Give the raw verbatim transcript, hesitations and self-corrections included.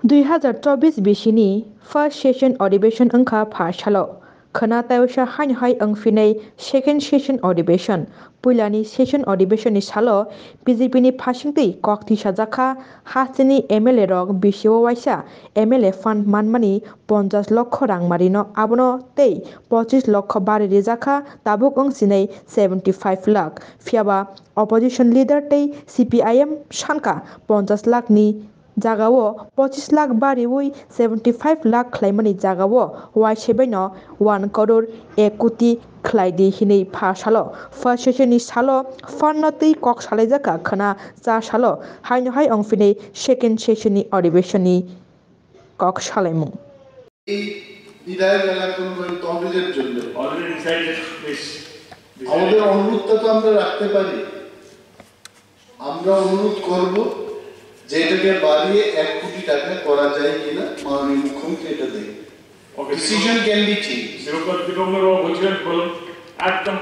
Dui hazar chobbish bisini first session adhibeshon wngkha pha salo. Khwna taiwisa haino hai wngphinai second session adhibeshon. Puilani session adhibeshonni salo B J P ni phasingtwi kok tisajakha, hasteni M L A rok bisio waisa M L A fund manmani ponchash lokho rang marino abono tei pochish lokho bari rijakha, tabuk wngsinai seventy five lakh. Phiyaba opposition leader tei C P I M sankha ponchash lakh ni jagao pochish lakh bariwi seventy five lakh khlaimani jagao Y C B no one crore ek koti khlai di hinwi pha salo. First session ni salo fund no twi kok salaijakha khwna cha salo haino hai wngphinai second session ni adhibeshon ni kok salaimung. এই বিধায়ক এলাকার উন্নয়ন তহবিলের জন্য Already decided this. আমাদের অনুরোধটা তো আমরা রাখতে পারি। আমরা অনুরোধ করব যে এটাকে বাড়িয়ে এক কোটি টাকা করা যায় কিনা, মাননীয় মুখ্যমন্ত্রী এটা দেখবেন। Okay, decision can be change. Deepak, Deepak বাবু বলছিলেন, বলুন। একদম